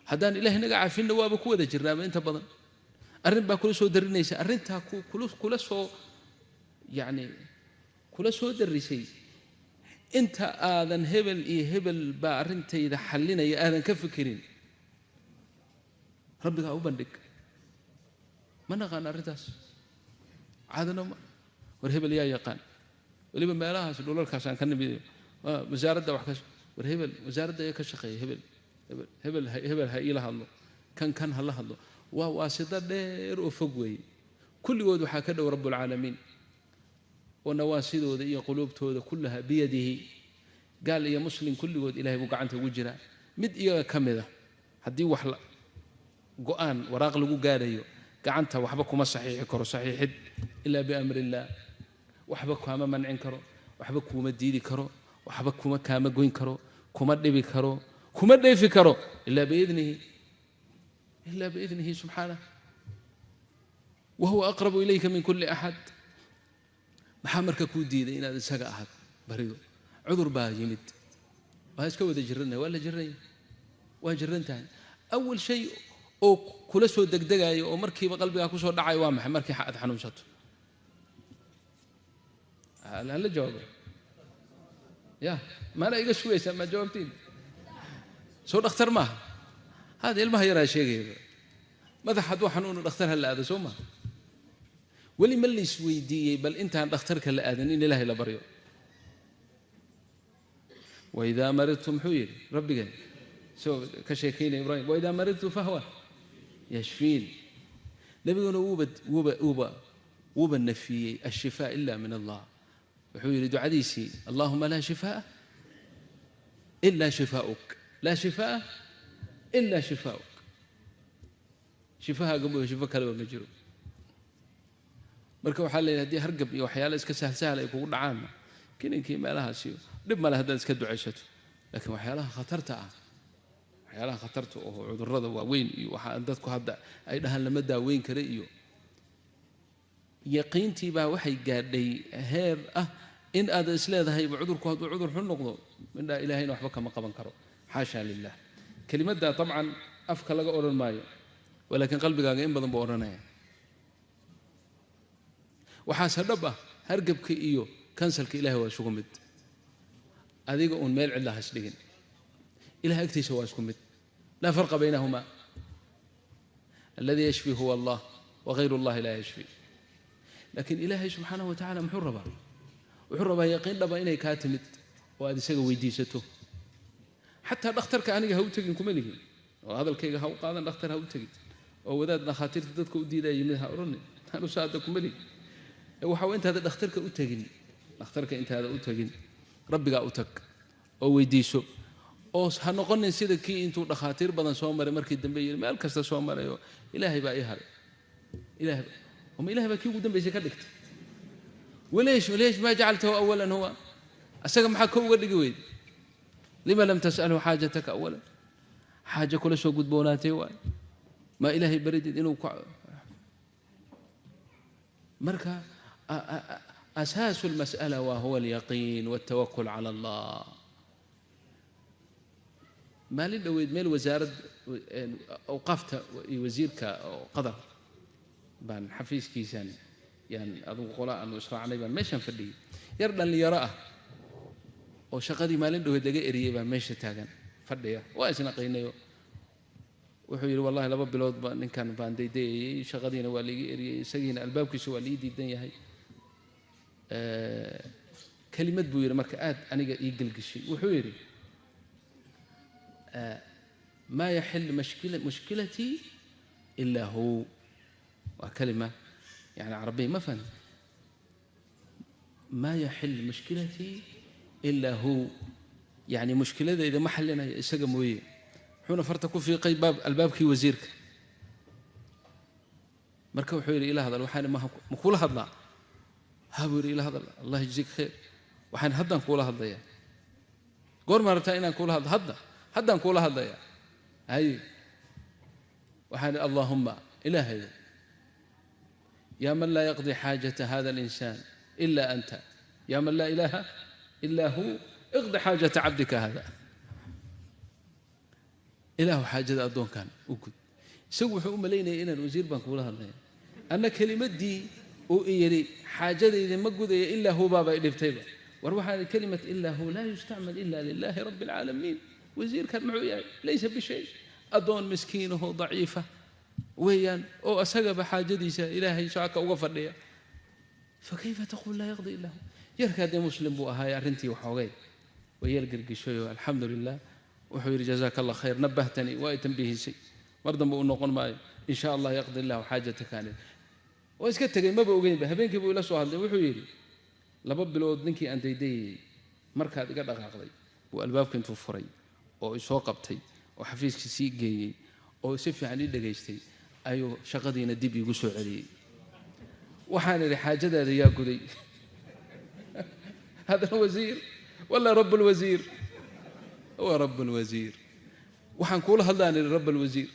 Haddaan Ilaahay naga caafinna waaba ku wada jirnaaba inta badan. Arrin baa kula soo darinaysa, arrintaa kula soo yacni kula soo darisay inta aadan hebel iyo hebel baa arrintayda xallinaya aadan ka fikirin, rabbigaa u bandhig. Ma naqaan arrintaas caadano ma war hebel yaa yaqaan, weliba meelahaas dhulalkaasaan ka nimid, wasaaradda wax ka war hebel wasaaradda ayaa ka shaqeeya, hebel hebel hebel hebel ha iila hadlo, kan kan ha la hadlo. Waa waasito dheer oo fog weeye. Kulligood waxaa ka dhow rabbulcaalamiin oo nawaasidooda iyo quluubtooda kullaha biyadihi. Gaal iyo muslim kulligood ilahay buu gacanta ugu jiraa. Mid iyaga ka mid a haddii wax go'aan waraaq lagu gaarayo gacanta waxba kuma saxiixi karo, saxiixid ilaa biamri illaah. Waxba kaama mancin karo, waxba kuuma diidi karo, waxba kuma kaama goyn karo, kuma dhibi karo, kuma dheefi karo ilaa biidnihi, ilaa biidnihi subxaanah. Wa huwa aqrabu ilayka min kulli axad. Maxaa marka kuu diiday inaad isaga ahad barido? Cudur baa yimid, waa iska wada jiranahay, waa la jiranya, waa jiran tahay. Awal shay oo kula soo degdegayo oo markiiba qalbigaa kusoo dhacayo waa maxay markii aad xanuunsato? Hala jawaabo ya, maana iga sugaysaa maa jawaabtiin? Soo dhakhtar maaha hada ilmaha yaraa sheegaya madax hadduu xanuuno dhakhtar ha la aado, soo maha? Weli ma la isweydiiyey bal intaan dhakhtarka la aadan in Ilaahay la baryo? Waidaa maridtu, muxuu yidhi rabbigeen isagoo ka sheekaynaya Ibrahim? Waidaa maridtu fahwa yashfiin. Nebiguna wuuba wuuba wuuba wuuba nafiyey ashifaa ila min Allah. Wuxuu yidhi ducadiisii: allahuma laa shifaa ila shifaa'uk, laa shifaa ila shifaa'uk. Shifahaaga mooye shifo kaleba ma jiro. Marka waxaa la yidhi haddii hargab iyo waxyaala iska sahlsahal ay kugu dhacaanna kininkii meelahaas iyo dhib male haddaad iska ducaysato. Laakiin waxyaalaha khatarta ah, waxyaalaha khatarta oo cudurrada waaweyn iyo waxaa dadku hadda ay dhahaan lama daaweyn kara iyo yaqiintii baa waxay gaadhay heer ah in aad isleedahayba cudurku hadduu cudur xun noqdo mindhaa Ilaahayna waxba kama qaban karo. Xaashaa lilah. Kelimadda dabcan afka laga odhan maayo, walaakiin qalbigaaga in badan buu odhanaya. Waxaase dhab ah hargabka iyo kansalka Ilahay waa isugu mid. Adiga uun meel cidla has dhigin, Ilahay agtiisa waa isku mid, laa farqa baynahuma. Alladii yashfi huwa Allah wagayru allahi laa yashfi. Laakiin Ilaahay subxaanahu wa tacala muxuu rabaa? Wuxuu rabaa yaqiin dhaba inay kaa timid oo aad isaga weydiisato. Xataa dhakhtarka aniga ha u tegin kuma lihin, oo hadalkayga ha u qaadan dhakhtar ha u tegin oo wadaad dhakhaatiirta dadka u diidaya yimid ha odhanin, anusa hadda kuma lihin. Waxa waa intaada dhakhtarka u tegin, dhakhtarka intaada u tegin rabbigaa u tag oo weydiiso, oo ha noqonin sida kii intuu dhakhaatiir badan soo maray markii dambe yidhi meel kasta soo marayoo Ilaahay baa ii haray. Ilahay oma Ilahay baa kii ugu dambaysay ka dhigtay. Waleesh waleesh maa jacaltahu awalan? Huwa asaga maxaa ka uga dhigi weyday? Lima lam tas'alhu xaajataka awalan? Xaajo kula soo gudboonaatay waay, maa Ilaahay baridid inuu ku marka asaasu almas'ala waa huwa alyaqiin waltawakul cala Allah. Maalin dhoweyd meel wasaarad awqaafta iyo wasiirka Qatar baan xafiiskiisan yaan adugu qola aanu israacnay baan meeshaan fadhiyey. Yar dhallinyaro ah oo shaqadii maalin dhoweed laga eriyey baa meesha taagan fadhiya, waa isnaqaynayo. Wuxuu yidhi wallahi 2 bilood ba ninkan baan daydayayey, shaqadiina waa laiga eriyey, isagiina albaabkiisa waa lii diidan yahay. Kelimad buu yidhi marka aad aniga ii gelgeshay. Wuxuu yidhi maa yaxil mushkilatii ilaa hu. Waa kalima yani carabiya ma fahmi. Maa yaxil mushkilatii ilaa hu, yani mushkiladayda ma xallinayo isaga mooye. Wuxuuna farta ku fiiqay baab albaabkii wasiirka. Marka wuxuu yidhi ila hadal. Waxaan ma kula hadlaa? Ha, buu yidhi, ila hadal, Allah yajzik khayr. Waxaan haddaan kuula hadlayaa. Goormaa rabtaa inaan kuula hadlo? Hadda haddaan kuula hadlayaa. Haye, waxaan allahuma ilaahayo yaa man laa yaqdi xaajata hada alinsaan ila anta, yaa man laa ilaaha ila hu, iqdi xaajata cabdika hada. Ilaahu xaajada addoonkan u gud. Isagu wuxuu u malaynayay inaan wasiir baan kuula hadlaya, anna kelimaddii uu yidhi xaajadayda ma gudaya ilaa hu baaba idhibtayba. War waxaan kelimat ilaa hu laa yustacmal ila lilahi rabbi alcaalamiin. Wasiirkan muxuu yahay? Laysa bishay, addoon miskiinahoo daciifa weeyaan oo asagaba xaajadiisa ilaahay saaka uga fadhiya. Fakayfa taquul laa yaqdi ilaa hu? Yarkaa dee muslim buu ahaay, arrintii waxoogay wayeel gergishayoo alxamdu lilah. Wuxuu yidhi jazaaka allah khayr, nabahtanii, waa i tambiihisay, mar dambe uu noqon maayo, in sha allah yaqdi illahu xaajataka. Waa iska tegey, maba ogeynba. Habeenkii buu ila soo hadlay, wuxuu yidhi 2 bilood ninkii aan daydayayey markaad iga dhaqaaqday buu albaabka intuu furay oo isoo qabtay oo xafiiskii sii geeyey oo si fiican ii dhegaystay ayuu shaqadiina dib iigu soo celiyey. Waxaan idhi xaajadaada yaa guday? Hada wasiir wala rabb alwasiir? Huwa rabb alwasiir. Waxaan kuula hadlaan idhi rabb alwasiir.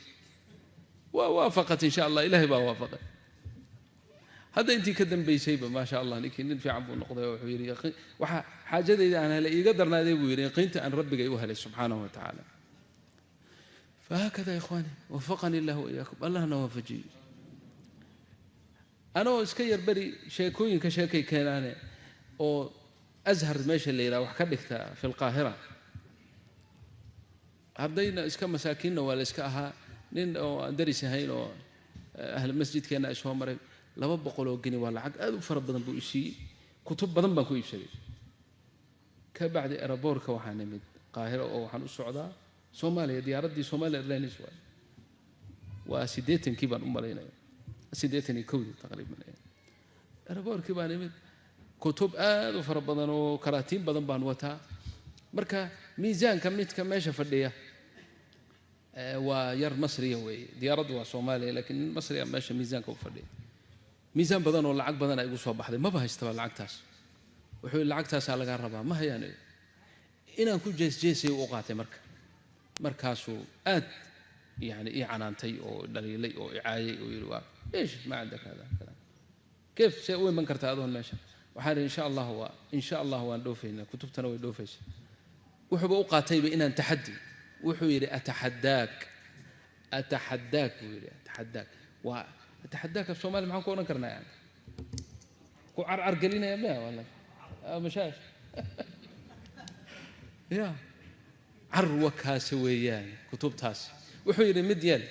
Waa waafaqat in sha allah, ilaahay baa waafaqay. Hadda intii ka dambaysayba maa sha allah ninkii nin fiican buu noqday oo wuxuu yidhi waxa xaajadayda aan helay iiga darnaaday buu yidhi yaqiinta aan rabbigay u helay subxaanahu wa tacaala. Fahaakada ikhwaani, wafaqani illah waiyaakum, allahna waafajiyo. Anoo iska yar beri sheekooyinka sheekay keenaane oo Azhar meesha la yidhaha wax ka dhigta fi lqaahira, ardayna iska masaakiinna waa la iska ahaa, nin oo aan daris ahayn oo ahlu masjidkeenna ay soo maray 200 oo geni, waa lacag aad u fara badan buu isiiyey, kutub badan baan ku iibsaday. Ka bacdi eraboorka waxaan nimid Qaahiro oo waxaan u socdaa Soomaaliya, diyaaraddii Somalia Airlines waay, waa 80kii baan u malaynaya, 81dii taqriiban. Eraboorkii baan imid, kutub aad u fara badan oo karaatiin badan baan wataa. Marka miisaanka midka meesha fadhiya waa yar masriya weeye, diyaaraddu waa Soomaaliya laakiin nin masriya meesha miisaanka u fadhiya. Miisaan badan oo lacag badan ay igu soo baxday, maba haystaba lacagtaas. Wuxuu yidhi lacagtaasaa lagaa rabaa, ma hayaan. Inaan ku jeesjeesay u qaatay. Marka markaasuu aad yani ii canaantay oo dhaliilay oo i caayay oo yidhi waa iish ma cindaka hada kada kayf see u iman kartaa adoon meesha. Waxaan idhi insha allah waa insha allah waan dhoofaynaa, kutubtana way dhoofaysaa. Wuxuuba u qaatayba inaan taxaddi. Wuxuu yidhi ataxaddaak, ataxaddaak buu yidhi, ataxaddaak. Waa ataxaddaak af Soomaali maxaan ku odhan karnaa? Yani ku carcar gelinaya miya wala mashaash ya carwa kaasi weeyaan kutubtaasi. Wuxuu yidhi mid yeel,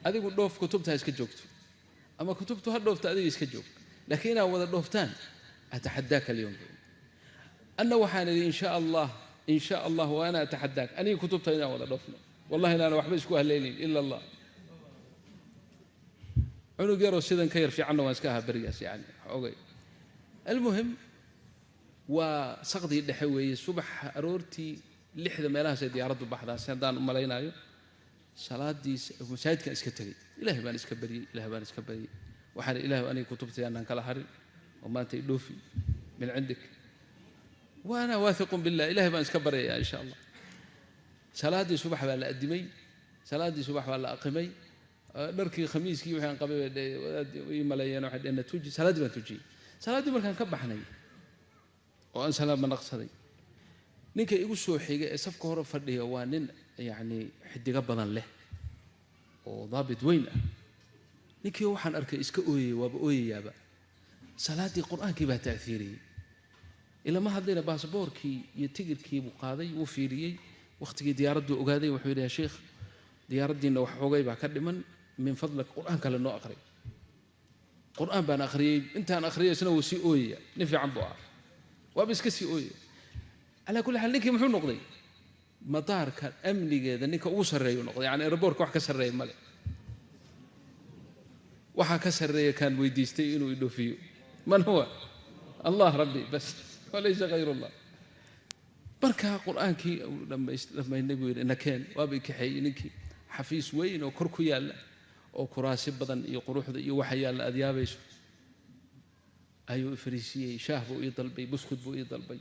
adigu dhoof, kutubta ha iska joogto, ama kutubtu ha dhoofto adiga iska joog, laakiin inaad wada dhooftaan ataxaddaaka alyawm. Anna waxaan idhi insha allah, insha allah wa ana ataxaddaak, aniga kutubta inaan wada dhoofno, wallahi inaana waxba isku haleynayn ila allah. Cunug yaroo sidan ka yar fiicanna waan iska ahaa berigaas, yani ogay. Almuhim waa saqdii dhexe weeye, subaxa aroortii 6da meelahaasay diyaaraddu baxdaa si haddaan u malaynaayo. Salaadiis masaajidkaan iska tegey, ilaahay baan iska baryey, ilaahay baan iska baryey. Waxaan ilaahay aniga kutubtay aanaan kala harin oo maanta i dhoofi min cindik, wa ana waathiqun billah, ilaahay baan iska baryayaa insha allah. Salaaddii subax baa la addimay, salaaddii subax baa la aqimay, dharkii khamiiskii wixii aan qabay bay wadaad ii maleeyeen, waxay dheheen tuji. Salaaddii baan tujiyey. Salaaddii markaan ka baxnay oo aan salaama naqsaday, ninka igu soo xigay ee safka hore fadhiya waa nin yacni xidigo badan leh oo daabit weyn ah. Ninkii waxaan arkay iska ooyayay, waaba ooyayaaba. Salaaddii qur-aankii baa ta'hiiriyey. Ilama hadlayna, baasaboorkii iyo tigirkii buu qaaday, wuu fiiriyey, wakhtigii diyaaradduu ogaaday. Wuxuu yidhi yaa sheikh, diyaaraddiinna wax xoogay baa ka dhiman, min fadlak qur-aan kale noo aqri. Qur-aan baan akhriyey, intaan akhriyay isna wuu sii ooyaya. Nin fiican buu ahaa, waaba iska sii ooyaya. Calaa kulli xaal ninkii muxuu noqday? Madaarka amnigeeda ninka ugu sarreeyuu noqday. Yani eraboorka wax ka sarreeya male, waxaa ka sarreeya kaan weydiistay inuu idhoofiyo. Man huwa? Allah rabbi bas, walaysa khayr allah. Markaa qur-aankii uu dhammaynay buu yidhi nakeen, waaba i kaxeeyey ninkii xafiis weyn oo kor ku yaalla oo kuraasi badan iyo quruxda iyo waxa yaalla aad yaabayso ayuu ifariisiyey. Shaah buu ii dalbay, buskud buu ii dalbay.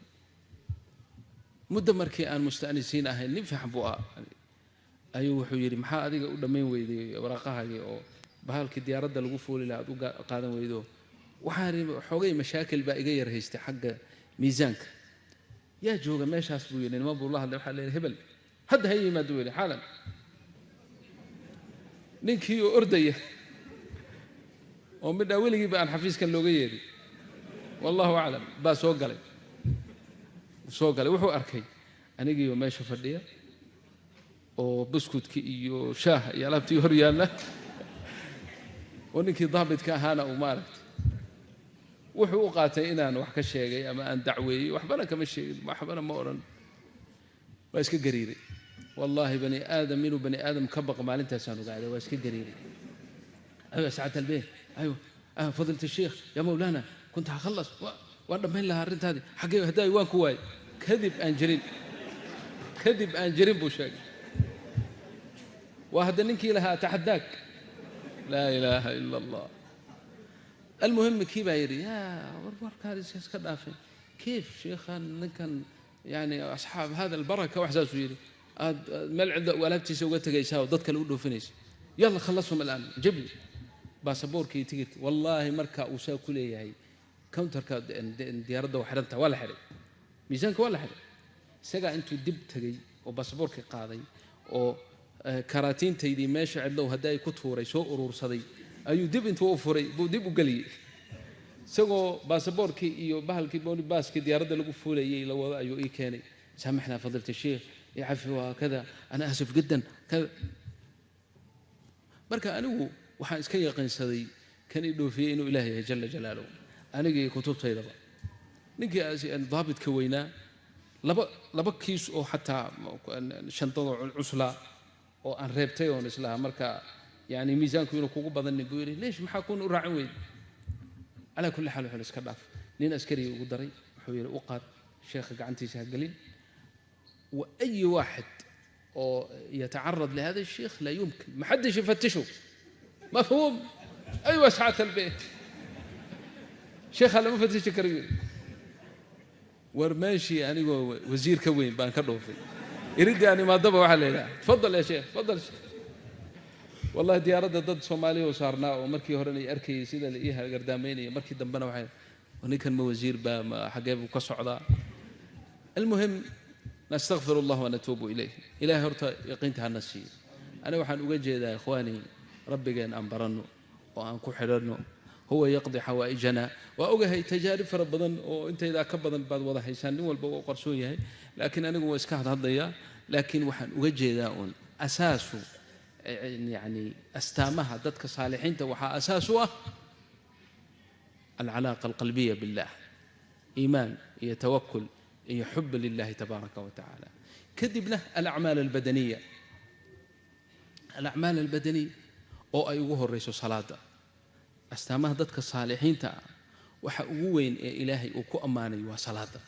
Muddo markii aan musta'nisiin ahayn, nin fiican buu ahaa, ayuu wuxuu yidhi maxaa adiga u dhammayn weyday waraaqahaagii oo bahalkii diyaaradda lagu fuuli lahaa aad u qaadan weydo? Waxaan idhi xoogay mashaakil baa iga yar haystay xagga miisaanka. Yaa jooga meeshaas buu yidhi. Niman buu la hadlay, waxaa leeyahay hebel hadda ha yimaado buu yidhi xaalan. Ninkii oo ordaya oo midhaa weligiiba aan xafiiskan looga yeedhin, wallahu aclam, baa soo galay. Soo galay, wuxuu arkay anigiioo meesha fadhiya oo buskudki iyo shaaha iyo alaabtii hor yaalla, oo ninkii daabidka ahaana uu maaragtay wuxuu u qaatay inaan wax ka sheegay ama aan dacweeyey. Waxbana kama sheegin, waxbana ma odhan, waa iska gariiray. Wallaahi bani aadam inuu bani aadam ka baqo maalintaasaan ogaaday. Waa iska gariiray. Aywa saacad albeen, aywa fadilta sheikh yaa mawlaana, kunta hakhallas, waan dhammayn lahaa arrintaadii, xaggee haddaay waan ku waayey. Kadib aan jirin, kadib aan jirin buu sheegay. Waa hadda ninkii lahaa ataxadaak, laa ilaaha ila allah. Almuhim kii baa yidhi, yaa warkaan iska dhaafay, kayf sheekhan ninkan yani asxaab hada albaraka, wax saasuu yidhi, aad meel cidla alaabtiisa uga tegaysaa oo dad kale u dhoofinaysa. Yalla khalashum alaan, jibli baasaboorkii, tigidka. Wallaahi marka uu saa ku leeyahay counterka diyaaradda waa xidhanta, waa la xidhay, miisaanka waa la xidhay. Isagaa intuu dib tegey oo baasaboorkii qaaday oo karaatiintaydii meesha cidlow haddii ay ku tuuray soo uruursaday, ayuu dib intuu u furay buu dib u geliyey, isagoo baasaboorkii iyo bahalkii baaskii diyaaradda lagu fuulayay la wado ayuu ii keenay. Saamaxnaa fadilta sheikh, cafi, waa kada, ana asif jiddan kada. Marka anigu waxaan iska yaqiinsaday kan i dhoofiyey inuu ilaah yahay jala jalaaluhu, aniga iyo kutubtaydaba. Ninkii daabidka weynaa laba kiis oo xataa shandado cuslaa oo aan reebtay oon islahaa marka yani miisaanku inuu kugu badanin buu yidhi, leesh maxaa kuun u raacin weyde? Calaa kulli xaal wuxuu iska dhaaf. Nin askariga ugu daray, wuxuu yidhi, u qaad sheekha, gacantiisa ha gelin, wa ayi waaxid oo yatacarad lihada الشيخ لا يمكن ما حدش يفتشه، مفهوم؟ ايوه ساعة البيت sheekha lama fatishi karo yidhi. War meeshii anigoo wasiir ka weyn baan ka dhoofay. Iridii aan imaadaba waxaa la yidhaha, tafadal ya sheekh, tafadal. Wallahi diyaaradda dad Soomaaliya oo saarnaa oo markii horena i arkayay sida la ii gardaamaynaya, markii dambena waxay, ninkan ma wasiir baa, ma xaggee buu ka socdaa? Almuhim nastakfir allah wanatuubu ilayh. Ilahay horta yaqiinta hana siiyo. Aniga waxaan uga jeedaa, ikhwaani, rabbigeen aan baranno oo aan ku xidhanno, huwa yaqdi xawaa'ijana. Waa ogahay tajaarib fara badan oo intaydaa ka badan baad wada haysaan, nin walba waa qarsoon yahay, laakiin anigu waa iska hadhadlayaa. Laakiin waxaan uga jeedaa uun asaasu, yani astaamaha dadka saalixiinta waxaa asaas u ah alcalaaqa alqalbiya billah, iimaan iyo tawakul iyo xub lillahi tabaaraka wa tacaala. Kadibna alacmaal albadaniya, alacmaal albadaniya oo ay ugu horeyso salaada. Astaamaha dadka saalixiinta ah waxa ugu weyn ee ilaahay uu ku ammaanay waa salaada.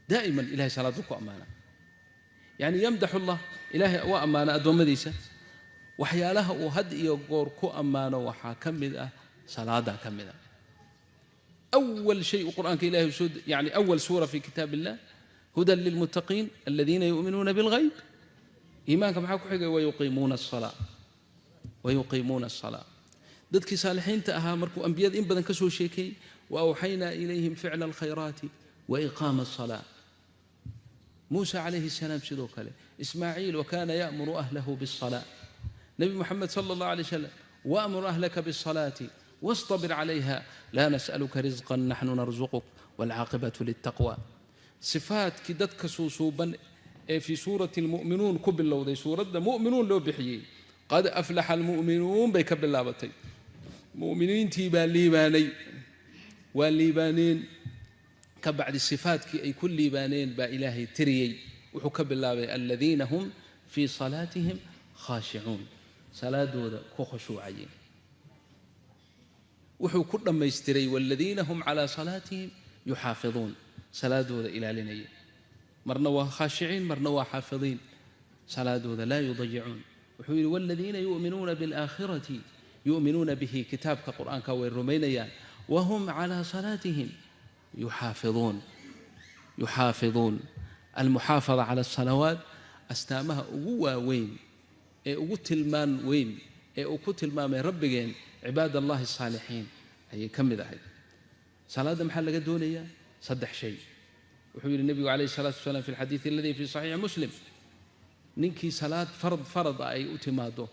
Daa'iman ilahay salaadu ku ammaana, yani yamdaxu allah, ilaahay waa ammaana addoommadiisa. Waxyaalaha uu had iyo goor ku ammaano waxaa ka mid ah salaada ka mid ah. أول شيء قرآنك إلهي سود، يعني أول سورة في كتاب الله، هدى للمتقين الذين يؤمنون بالغيب، إيمانك maxaa ku xigay? ويقيمون الصلاة، ويقيمون الصلاة. Dadkii saalixiinta ahaa markuu ambiyada in badan ka soo sheekay, وأوحينا إليهم فعل الخيرات وإقام الصلاة. موسى عليه السلام sidoo kale, إسماعيل وكان يأمر أهله بالصلاة، نبي محمد صلى الله عليه وسلم وأمر أهلك بالصلاة واصطبر عليها لا نسألك رزقا نحن نرزقك والعاقبة للتقوى. Sifaadkii dadka suusuuban ee fii suurati almu'minuun ku bilowday, suuradda mu'minuun loo bixiyey, qad aflaxa almu'minuun bay ka bilaabatay, mu'miniintii baa liibaanay, waa liibaaneen. Ka bacdi sifaadkii ay ku liibaaneen baa ilaahay tiriyey. Wuxuu ka bilaabay aladiina hum fii salaatihim khaashicuun, salaadooda ku khushuucayeen. Wuxuu ku dhammaystiray waaladiina hum calaa salaatihim yuxaafiduun, salaadooda ilaalinaya. Marna waa khaashiciin, marna waa xaafidiin, salaadooda laa yudayicuun. Wuxuu yidhi waaladiina yu'minuuna bialaakhirati, yu'minuuna bihi, kitaabka qur'aanka way rumaynayaan, wahum calaa salaatihim yuxaafiduun, yuxaafiduun. Almuxaafada cala asalawaat astaamaha ugu waaweyn ee ugu tilmaan weyn ee uu ku tilmaamay rabbigeen cibaad allahi asaalixiin ayay ka mid ahayd. Salaadda maxaa laga doonayaa? Saddex shay. Wuxuu yidhi nebigu calayhi salaatu wasalaam fi alxadiidi aladi fi saxiixi Muslim, ninkii salaad farad ah ay u timaado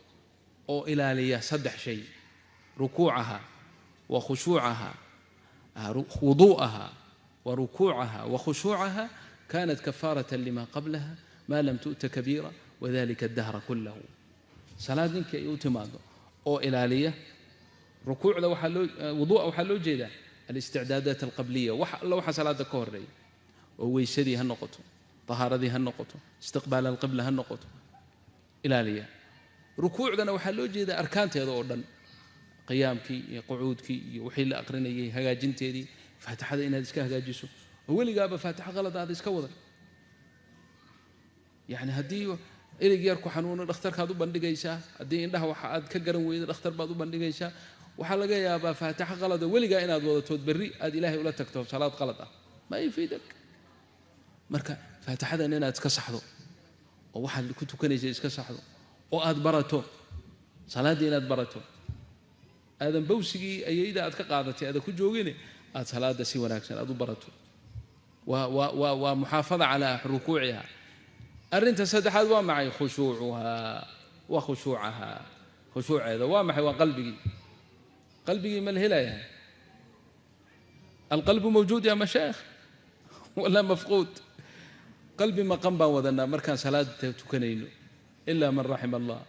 oo ilaaliya saddex shay, rukuucaha wa khushuucaha, wuduu'aha wa rukuucaha wa khushuucaha, kanat kafaaratan lima qablaha ma lam tu'ta kabiira wadalika adahra kullahu. Salaad ninkii ay u timaado oo ilaaliya rukuucda, waxaa loo wuduu'a waxaa loo jeedaa alisticdaadaat alqabliya, wax alla waxa salaada ka horeeya, oo weysadii ha noqoto, tahaaradii ha noqoto, istiqbaal alqibla ha noqoto, ilaaliya. Rukuucdana waxaa loo jeedaa arkaanteeda oo dhan, qiyaamkii iyo qucuudkii iyo wixii la aqrinayay hagaajinteedii, faatixada inaad iska hagaajiso oo weligaaba faatixo qalad aad iska wadan. Yacni haddii ilig yar ku xanuuno dhakhtarkaad u bandhigaysaa, haddii indhaha waxa aad ka garan weydo dhakhtar baad u bandhigaysaa. Waxaa laga yaabaa faatixo qalada weligaa inaad wadatood berri aad ilaahay ula tagto salaad qalad ah, ma yufiidak. Marka faatixadan inaad iska saxdo oo waxaad ku tukanaysa iska saxdo oo aad barato salaaddii, inaad barato aadan bawsigii ayayda aad ka qaadatay aadan ku joogine, aad salaadda si wanaagsan aad u barato, waa muxaafada calaa rukuuciha. Arrinta saddexaad waa maxay? Khushuucuhaa wa khushuucaha. Khushuuceeda waa maxay? Waa qalbigii. Qalbigii ma la helayaa? Alqalbu mawjuud ya mashaayikh wala mafquud? Qalbi maqan baan wadanaa markaan salaada tukanayno, ilaa man raxima Allah.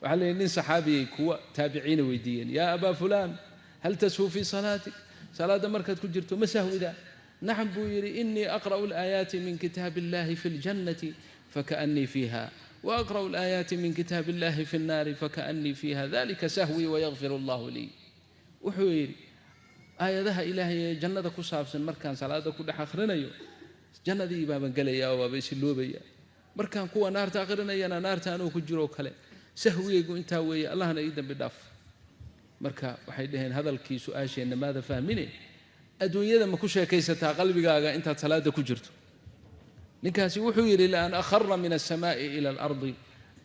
Waxaa leeyahy nin saxaabiyay kuwa taabiciina weydiiyeen, yaa abaa fulaan, hal tashuu fii salaatik? Salaadda markaad ku jirto ma sahwida? Nacam, buu yidhi, inii aqra'u alaayaati min kitaab illahi fi ljannati fakaأnii fiiha, وأقرأ الآيات من كتاب الله في النار فكأني فيها، ذلك سهوي ويغفر الله لي. Wuxuu yidhi, aayadaha ilaahay ee jannada ku saabsan markaan salaada ku dhex akhrinayo jannadii baaban gelayaa oo waaba isiloobaya, markaan kuwa naarta akhrinayana naarta anuu ku jiroo kale, sahwigaygu intaa weeye, Allahna ii dambi dhaaf. Marka waxay dhaheen, hadalkii su-aasheenna maada fahmine, adduunyada ma ku sheekaysataa qalbigaaga intaad salaada ku jirto? Ninkaasi wuxuu yidhi, لأن أخر من السماء إلى الأرض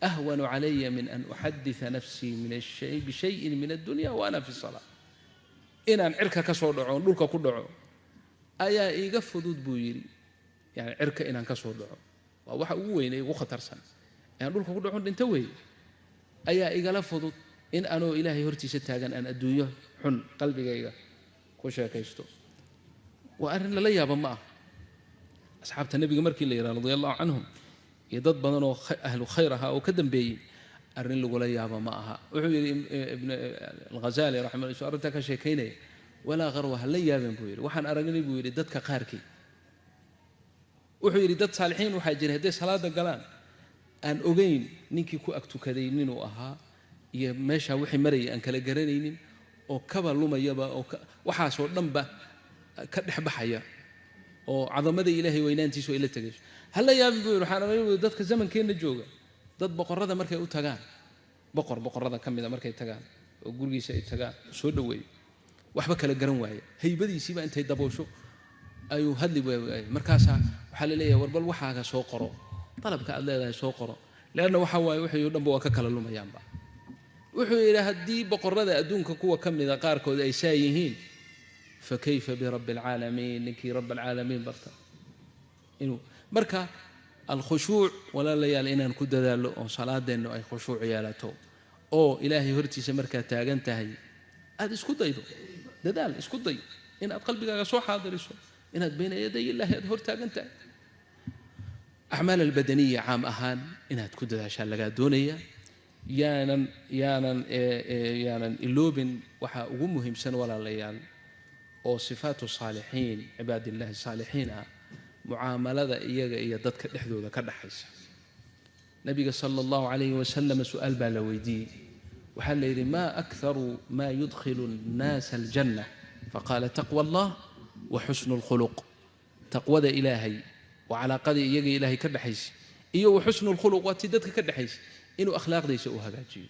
أهون علي من أن أحدث نفسي من الشيء بشيء من الدنيا وأنا في الصلاة. Inaan cirka ka soo dhaco, dhulka ku dhaco ayaa iiga fudud, buu yidhi. Yani cirka inaan ka soo dhaco waa waxa ugu weyn ee ugu khatarsan, inaan dhulka ku dhaco, dhinto weeye, ayaa igala fudud in anoo ilaahay hortiisa taagan aan adduunyo xun qalbigayga ku sheekaysto. Waa arrin lala yaaba ma ah. Asxaabta nebiga markii la yidhaha radia allahu canhum iyo dad badan oo ahlu khayr ahaa oo ka dambeeyey, arrin lagula yaabo ma aha. Wuxuu yidhi Ibn Alghazali raximah, arrintaa ka sheekaynaya, walaa qarwa, ha la yaabeen, buu yidhi, waxaan aragnay, buu yidhi, dadka qaarkii. Wuxuu yidhi, dad saalixiin waxaa jiray hadday salaada galaan aan ogeyn ninkii ku ag tukaday ninuu ahaa iyo meeshaa wixii marayay aan kala garanaynin, oo kaba lumayaba, oo waxaasoo dhanba ka dhex baxaya, oo cadamada ilaahay weynaantiisu ay la tegayso. Hala yaabin, buu yidhi, waxaan aragnay, buu yidhi, dadka zamankeenna jooga dad boqorrada markay u tagaan, boqor boqorrada ka mida markay tagaan oo gurigiisa ay tagaan, soo dhoweeyo, waxba kala garan waaya, haybadiisiiba intay daboosho ayuu hadli waayay. Markaasaa waxaa la leeyahay, war bal waxaaga soo qoro, dalabka aad leedahay soo qoro, leanna waxa waaye wixii oo dhanba waa ka kala lumayaanba. Wuxuu yidhi, haddii boqorrada adduunka kuwa ka mida qaarkood ay saa yihiin, fa kayfa birabbi alcaalamiin? Ninkii rabb alcaalamiin barta inuu marka alkhushuuc. Walaalayaal, inaan ku dadaallo oo salaadeennu ay khushuuc yeelato, oo ilaahay hortiisa markaad taagan tahay aad isku daydo, dadaal, isku day inaad qalbigaaga soo xaadiriso inaad bayna yaday illaahi aad hor taagan tahay. Acmaal albadaniya caam ahaan inaad ku dadaashaa lagaa doonaya. Yaanan iloobin waxaa ugu muhiimsan, walaalayaal, oo sifaatu saalixiin, cibaadillahi saalixiin ah, mucaamalada iyaga iyo dadka dhexdooda ka dhaxaysa. Nabiga sala allahu calayhi wasalam su-aal baa la weydiiyey. Waxaa la yidhi, ma akharu ma yudkhilu annaasa aljanna? Faqaala, taqwa allah wa xusnu lkhuluq. Taqwada ilaahay waa calaaqadii iyaga ilaahay ka dhexaysa, iyo wa xusnu lkhuluq waa tii dadka ka dhexaysa, inuu akhlaaqdiisa u hagaajiyo.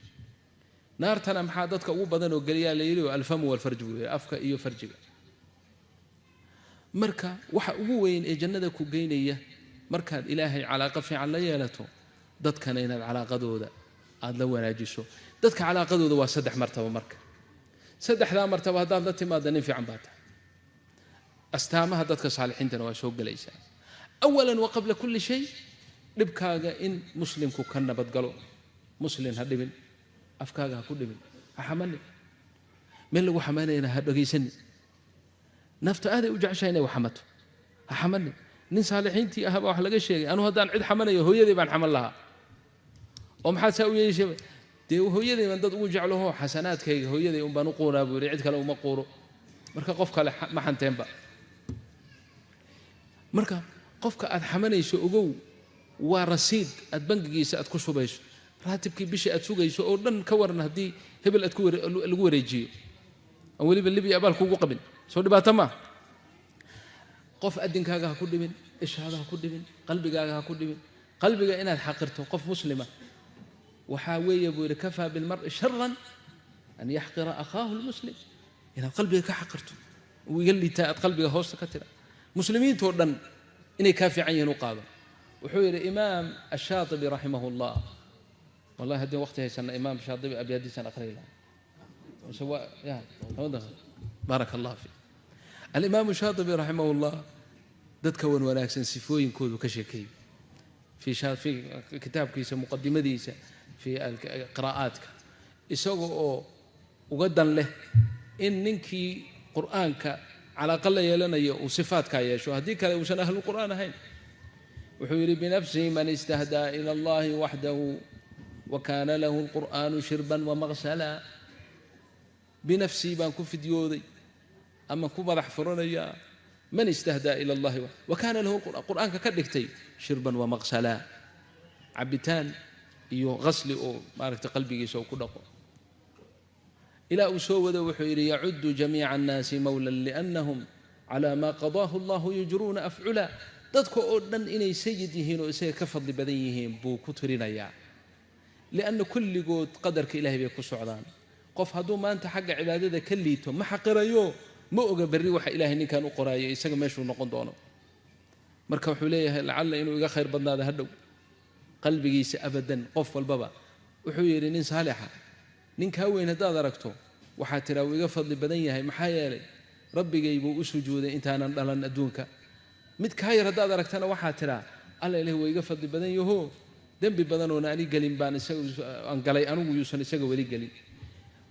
Naartana maxaa dadka ugu badan oo geliyaa, la yidhi? Alfamu walfarj, buu yidhi, afka iyo farjiga. Marka waxa ugu weyn ee jannada ku geynaya markaad ilaahay calaaqo fiican la yeelato, dadkana inaad calaaqadooda aada la wanaajiso. Dadka calaaqadooda waa saddex martabo. Marka saddexdaa martabo haddaad la timaada, nin fiican baa tahay, astaamaha dadka saalixiintana waa soo gelaysaa. Awalan wa qabla kulli shay, dhibkaaga in muslimku ka nabadgalo. Muslin ha dhibin. Afkaaga ha ku dhibin, ha xamanin, meel lagu xamaynayana ha dhegaysanin. Nafta aaday u jeceshahay inay wax xamato, ha xamanin. Nin saalixiintii ahaa baa wax laga sheegay, anuu haddaan cid xamanayo hooyaday baan xaman lahaa. Oo maxaad saa u yeeshay? Dee hooyaday baan dad ugu jeclaho, xasanaadkayga hooyaday un baan u quuraa buu yidhi, cid kale uma quuro. Marka qof kale ma xanteenba. Marka qofka aad xamanayso ogow, waa rasiid aad bangigiisa aad ku shubayso, raatibkii bishii aad sugayso oo dhan. Ka waran haddii hebel aad lagu wareejiyo aan weliba libiya abaal kugu qabin? Soo dhibaato maa? Qof adinkaaga ha ku dhibin, ishaada ha ku dhibin, qalbigaaga ha ku dhibin. Qalbiga inaad xaqirto qof muslima waxaa weeye buu yidhi, kafaa bilmar'i sharan an yaxqira akhaahu lmuslim. Inaad qalbiga ka xaqirto, uu iga liitaa, aad qalbiga hoosta ka tira, muslimiintoo dhan inay kaa fiican yihiin u qaado. Wuxuu yidhi Imaam Ashaatibi raximah llah, wallahi haddii waqti haysana Imaam Shaatibi abyaadiisaan aqriyi lahaa, mise waa ya baaraka allah fiik. Alimaamu Shaatibi raximah llah dadka wan wanaagsan sifooyinkoodu ka sheekeeyey fi kitaabkiisa muqadimadiisa fi qiraa'aadka, isaga oo uga dan leh in ninkii Qur'aanka calaaqa la yeelanayo uu sifaadkaa yeesho, haddii kale uusan ahlulqur'aan ahayn. Wuxuu yidhi: binafsihi man istahdaa ila allahi waxdahu wa kaana lahu alqur'aanu shirban wamaqsala. Binafsii baan ku fidyooday ama ku madax furanayaa man istahdaa ila allahi wa kaana lahu qur'aanka ka dhigtay shirban wamaqsala, cabitaan iyo qasli oo maaragtay qalbigiisa uu ku dhaqo. Ilaa uu soo wado wuxuu yidhi: yacudu jamiica annaasi mawlan liannahum cala maa qadaahu allahu yujruuna afcula. Dadka oo dhan inay sayid yihiin oo isaga ka fadli badan yihiin buu ku tirinayaa, lianna kulligood qadarka ilahay bay ku socdaan. Qof hadduu maanta xagga cibaadada ka liito ma xaqirayo, ma oga berri waxa Ilaahay ninkan u qoraayo isaga meeshuu noqon doono. Marka wuxuu leeyahay lacalla inuu iga khayr badnaado hadhow qalbigiisa abadan qof walbaba. Wuxuu yidhi nin saalixa: ninkaa weyn haddaad aragto waxaa tiraa wuu iga fadli badan yahay, maxaa yeelay Rabbigay buu u sujuuday intaanan dhalan adduunka. Mid kaa yar haddaad aragtana waxaa tiraa alla ilahi waa iga fadli badan yaho, dembi badanoona ani gelin baan isaga aan galay, anigu yuusan isaga weli gelin.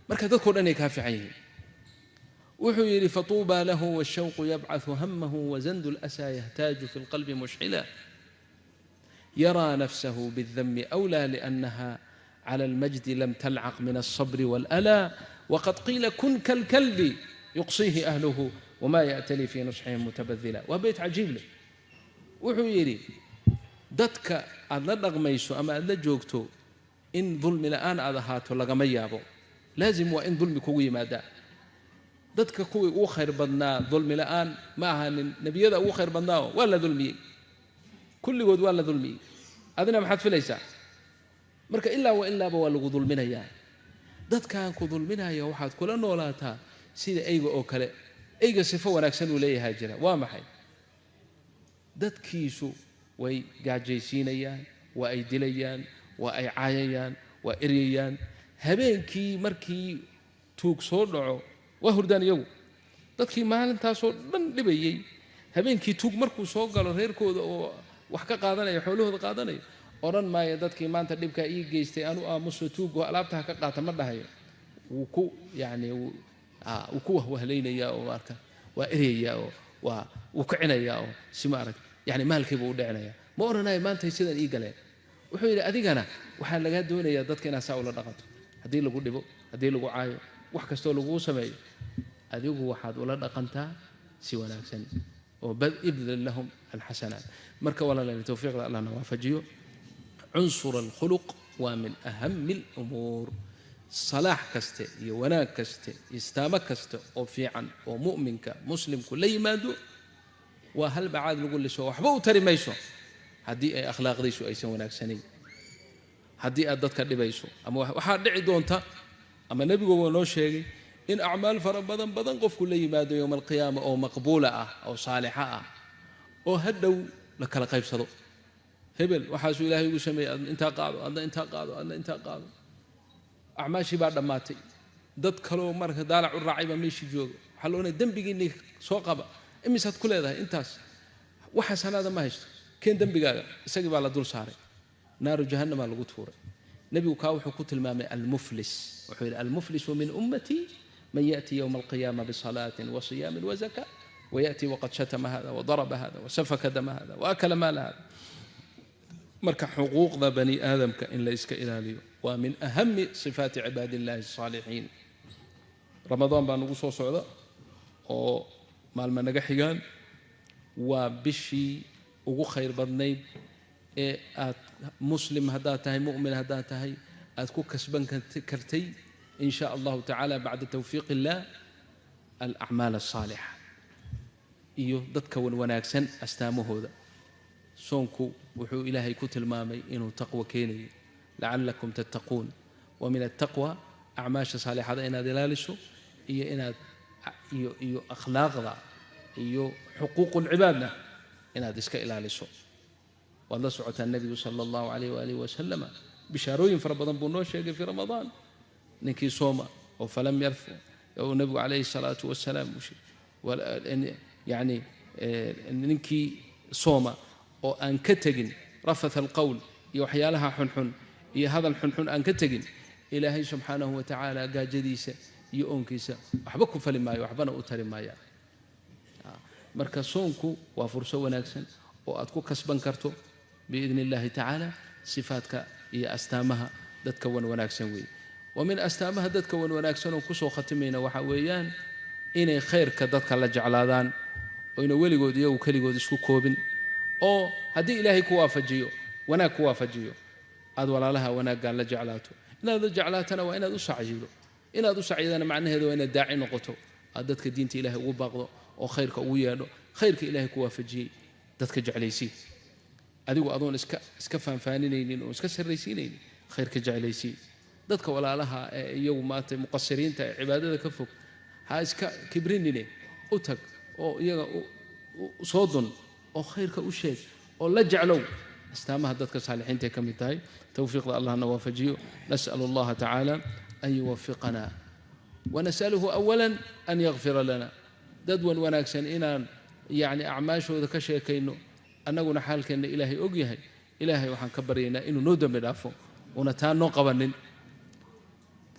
Marka dadkao dhan ay kaa fiican yihiin. Wuxuu yidhi: fatuuba lahu washawqu yabcaثu hamahu wazandu اlasaa yahtaaju fi اlqalbi mushcila, yaraa nafsahu bاldami أwlى liأnnaha clى اlmajdi lam talcaq min الصbr wاlأlى, waqad qiila kun kalkalbi yuqsiihi ahluhu wma ya'tali fii nusxihim mutabadila. Waa beyt cajiib leh. Wuxuu yidhi: dadka aad la dhaqmayso ama aad la joogto in dulmi la'aan aad ahaato lagama yaabo, laazim waa in dulmi kugu yimaadaa. Dadka kuwii ugu khayr badnaa dulmi la'aan ma ahaanin, nebiyada ugu khayr badnaa waa la dulmiyey, kulligood waa la dulmiyey, adina maxaad filaysaa? Marka ilaa wa ilaaba waa lagu dulminayaa. Dadkan ku dulminaya waxaad kula noolaataa sida eyga oo kale. Eyga sifo wanaagsan uu leeyahaa jira, waa maxay? Dadkiisu way gaajaysiinayaan, waa ay dilayaan, waa ay caayayaan, waa eryayaan. Habeenkii markii tuug soo dhaco waa hurdaan iyagu. Dadkii maalintaasoo dhan dhibayey, habeenkii tuug markuu soo galo reerkooda oo wax ka qaadanaya, xoolahooda qaadanayo, odhan maayo dadkii maanta dhibkaa ii geystay anu aamuso, tuugo alaabta ha ka qaata ma dhahayo. Wuu ku yacni wuu ku wahwahlaynayaa oo maarata waa eryayaa oo waa wuu kicinayaa oo si maarata yani maalkiibuu u dhicinayaa. Ma odhanayo maantay sidan ii galeen. Wuxuu yidhi adigana waxaa lagaa doonayaa dadka inaad saa ula dhaqanto. Haddii lagu dhibo, haddii lagu caayo, wax kastoo laguu sameeyo, adigu waxaad ula dhaqantaa si wanaagsan oo ibdil lahum alxasanaat. Marka walaalayaal, towfiiqda Allahna waafajiyo. Cunsur alkhuluq waa min ahami alumuur. Salaax kaste iyo wanaag kaste, istaamo kaste oo fiican oo mu'minka muslimku la yimaado waa hal bacaad lagu liso, waxba u tari mayso haddii ay akhlaaqdiisu aysan wanaagsanayn, haddii aad dadka dhibayso. Ama waxaa dhici doonta, ama nebigu waa noo sheegay, in acmaal fara badan badan qofku la yimaado yowma alqiyaama oo maqbuula ah oo saalixa ah oo hadhow la kala qaybsado. Hebel waxaasuu Ilaahay ugu sameeyey, adna intaa qaado, adna intaa qaado, adna intaa qaado. Acmaashii baa dhammaatay, dad kaloo marka daalac u raacay baa meeshii jooga. Waxaa la ohanaya dembigiinii soo qaba, imisaad ku leedahay intaas, wax xasanaada ma haysto, keen dembigaaga. Isagii baa la dul saaray, naaru jahannamaa lagu tuuray. Nebigu kaa wuxuu ku tilmaamay almuflis. Wuxuu yidhi almuflisu min ummatii man ya'ti yowma alqiyaama bisalaatin wa siyaamin wa zakaa wayaأti waqad shatama hada wadaraba hada wasafaka dama hada waakala maala hada. Marka xuquuqda bani aadamka in la iska ilaaliyo waa min ahami sifaati cibaadi illahi asaalixiin. Ramadaan baa nagu soo socda oo maalma naga xigaan, waa bishii ugu khayr badnayd ee aad muslim haddaad tahay, mu'min haddaad tahay, aad ku kasban kartay in sha allahu tacaala bacda tawfiiq illah alacmaal alsaalixa iyo dadka wanwanaagsan astaamahooda. Soonku wuxuu Ilaahay ku tilmaamay inuu taqwo keenayo, lacalakum tattaquun. Wa min altaqwa acmaasha saalixada inaad ilaaliso iyo inaad iyo akhlaaqda iyo xuquuqulcibaadna inaad iska ilaaliso. Waad la socotaa nebigu sala allahu calayh waalihi wasalama bishaarooyin fara badan buu noo sheegay fii Ramadaan. Ninkii sooma oo falam yarfu, oo nebigu calayhi salaatu wasalaam yani ninkii sooma oo aan ka tegin rafath alqowl iyo waxyaalaha xunxun iyo hadal xunxun aan ka tegin, Ilaahay subxaanahu wa tacaala gaajadiisa iyo oonkiisa waxba ku fali maayo, waxbana u tari maayaan. Marka soonku waa furso wanaagsan oo aad ku kasban karto biidni illahi tacaala sifaadka iyo astaamaha dadka wan wanaagsan weeye. Wa min astaamaha dadka wan wanaagsan oo kusoo khatimayna waxaa weeyaan inay khayrka dadka la jeclaadaan, oyna weligood iyagu keligood isku koobin, oo haddii Ilaahay ku waafajiyo wanaag ku waafajiyo aad walaalaha wanaaggaa la jeclaato. Inaad la jeclaatana waa inaad u sacyido. Inaad u sacyidana macnaheedu waa inaad daaci noqoto, aad dadka diinta Ilahay ugu baaqdo oo khayrka ugu yeedho, khayrka Ilahay ku waafajiyey dadka jeclaysii, adigu adoon iska faanfaaninaynin oo iska sarraysiinaynin, khayrka jeclaysii. Dadka walaalaha ee iyagu maanta muqasiriinta ee cibaadada ka fog ha iska kibrinine, u tag oo iyaga soo dun oo khayrka u sheeg oo la jeclow. Astaamaha dadka saalixiinta ay ka mid tahay. Towfiiqda Allahna waafajiyo. Nas'al allaha tacaala an yuwafiqana wanas'aluhu awala an yakfira lana. Dad wan wanaagsan inaan yacni acmaashooda ka sheekayno, annaguna xaalkeenna Ilaahay og yahay. Ilaahay waxaan ka baryaynaa inuu noo dembi dhaafo una taa noo qabanin.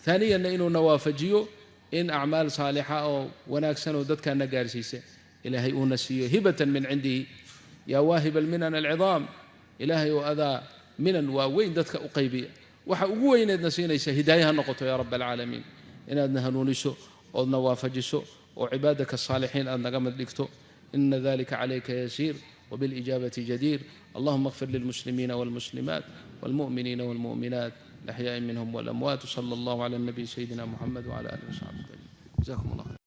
Haaniyanna inuuna waafajiyo in acmaal saalixa oo wanaagsanoo dadkaana gaarsiisa Ilaahay uuna siiyo hibatan min cindihi. Yaa waahib alminan alcidaam, Ilaahay oo adaa minan waaweyn dadka u qaybiya, waxa ugu weyneedna siinaysa hidaaya ha noqoto yaa rab alcaalamiin, inaadna hanuuniso oodna waafajiso oo cibaadaka saalixiin aad naga mid dhigto. Ina dalika calayka yasiir وبالإجابة جدير. اللهم اغفر للمسلمين والمسلمات والمؤمنين والمؤمنات الأحياء منهم والأموات. صلى الله على النبي سيدنا محمد وعلى آله وصحبه أجمعين. جزاكم الله خير.